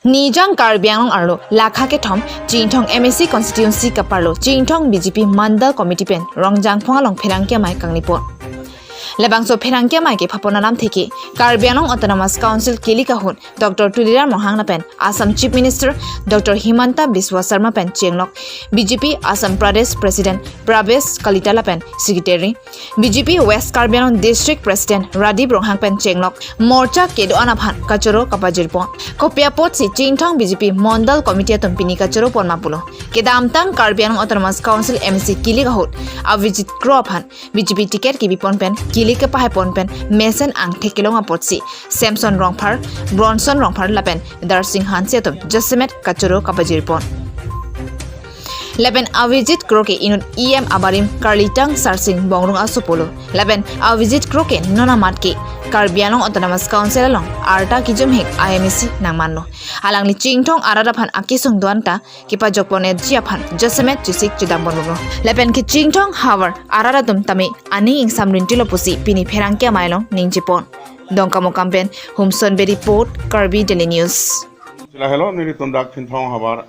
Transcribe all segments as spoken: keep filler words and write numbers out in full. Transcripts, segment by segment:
Nijang Karbi Anglong arlo lakha kethom Chinthong M A C constituency kaparlo Chinthong B J P Mandal Committee pen Rongjangphong along pherangke amei kangni pon. Labangso pherangke amei kepapon alamthe ke Karbi Anglong Autonomous Council kilik ahut Doctor Tuliram Ronghang lapen Assam Chief Minister Doctor Himanta Biswa Sarma pen chenglok B J P Assam Pradesh President Prabesh Kalita lapen Secretary B J P West Karbi Anglong District President Radip Ronghang pen chenglok morcha kedo-an aphan kachoro kapajir pon. Kopi apotsi Chinthong B J P Mandal Committee atum pini kachoro pon ma pulo. Kedamtang Karbi Anglong Autonomous Council M A C kilik ahut Avijit Kro aphan B J P ticket kebi pon pen kilik kepahai pon pen mesen angthek kelong apotsi Samson Rongphar, Bronson Rongphar lapen Darsing Hanse atum jasemet kachoro kapajir pon. Lapen Avijit Kro ke inut E M abarim Karlitang Sarsing Bongrung asopo lo. Lapen Avijit Kro ke non amat ke Karbi Anglong Autonomous Council along arta kijumhek I M A C nangmanlo. Alangli Chinthong arat aphan akesung do-an ta kepajok pon-etji aphan jasemet chesik chedam pon bom lo. Lapen ke Chinthong havar arat atum tame aning ingsam rinti lo pusi pini pherangke amei along ningje pon. Dongkamukam pen Humson Bey report, Karbi Daily News. Sila helo nelitum dak Chinthong havar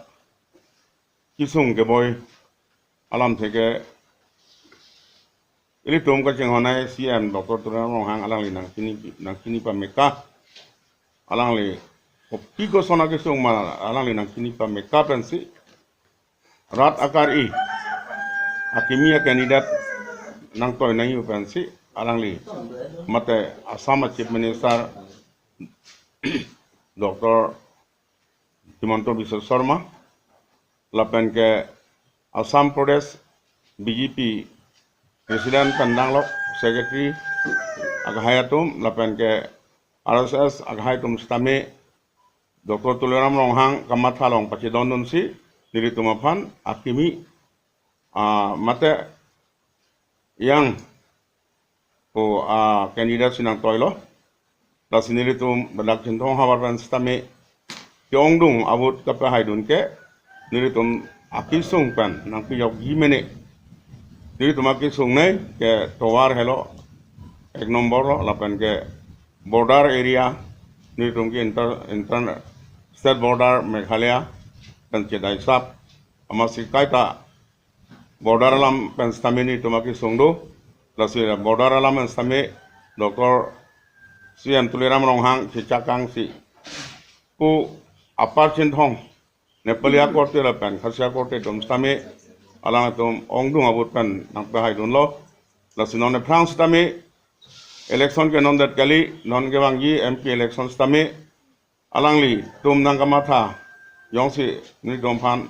kesung keboi alamthe ke ilitum kachinghon ai C M Doctor Tuliram Ronghang alangli nangchini nangchini pameka alangli kopi koson akesung ma alangli nangchini pameka pensi rat akari akimi a candidate nangtoi nangji pensi alangli mate Assam Chief Minister Doctor Himanta Biswa Sarma lapen ke Assam Pradesh B J P President pen danglok Secretary akhai atum lapen ke R S S akhai atum sitame Doctor Tuliram Ronghang kamatha along pachedondunsi nelitum aphan akimi ah, mate yang pu ah, candidate si nangtoilo. Lasi nelitum dak Chinthong havar pen sitame ke-ongdung a-vote kapahaidun ke nelitum akesung pen nangpejokji mene. Nelitum akesung nei ke tovar helo ek nombor lo lapen ke border area nelitum ke inter inter state border Meghalaya pen chedai sap amatsi kaita border alam pen sitame nelitum akesung do. Lasi border alam pen sitame Doctor C M Tuliram Ronghang chechakangsi pu apar Chinthong Nepali akorte lapen Khasi akorte atum sitame alangtum ongdung a-vote pen nangpahaidunlo. Lasi non aphrang sitame election ke non det kali, non kevangji M P election sitame alanglitum nangkamatha jongsi nelitum aphan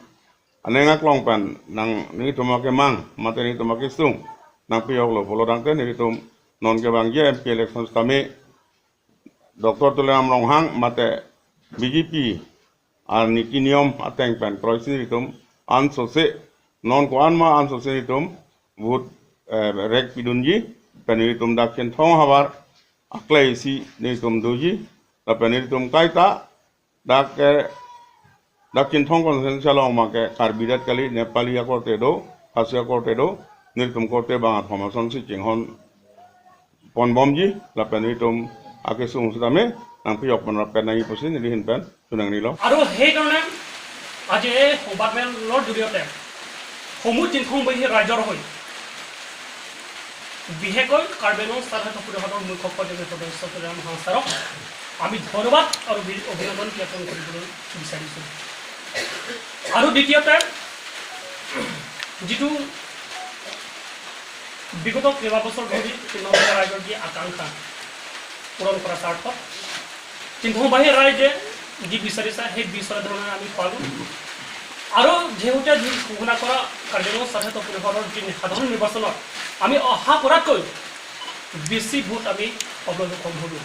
aning aklong pen nang nelitum akemang mate nelitum akesung nangpejoklo pulo tangte nelitum non kevangji M P election sitame Doctor Tuliram Ronghang mate B J P aniti niyom ateng pen kroisi nelitum ansose non ko-an ma ansose nelitum vote eh, rek pidunji pen nelitum dak Chinthong havar aklai isi nelitum doji lapen nelitum kaita dak eh, dak Chinthong constituency along ma ke Karbi det kali Nepali akorte do, Khasi akorte do, nelitum korte bang athom asonsi chinghon ponbomji lapen nelitum akesung sitame nangpejok pon rapet nangji pusi neli ahin pen chonangnelo. আৰু সেইকাৰণে আজি এই সংবাদমেলৰ জৰিয়তে সমূহ চিংখংবাসী ৰাইজৰ হৈ বিশেষকৈ কাৰ্বি আংলং স্বায়ত্তশাসিত পৰিষদৰ মুখ্য সচিব সদস্য তুলিৰাম ৰণহাং ছাৰক আমি ধন্যবাদ আৰু বি- অভিনন্দন জ্ঞাপন কৰিবলৈ বিচাৰিছোঁ। আৰু দ্বিতীয়তে যিটো বিগত কেইবাবছৰ ধৰি চিংখংবাসী ৰাইজৰ যি আকাংক্ষা পূৰণ কৰাৰ স্বাৰ্থত চিংখংবাসী ৰাইজে যি বিচাৰিছে সেই বিচাৰ ধৰণে আমি পালোঁ। আৰু শেহতীয়া যি ঘোষণা কৰা কাৰ্বি আংলং স্বায়ত্তশাসিত পৰিষদৰ যি সাধাৰণ নিৰ্বাচনত আমি আশা কৰাতকৈ বেছি ভোট আমি পাবলৈ সক্ষম হ'লোঁ।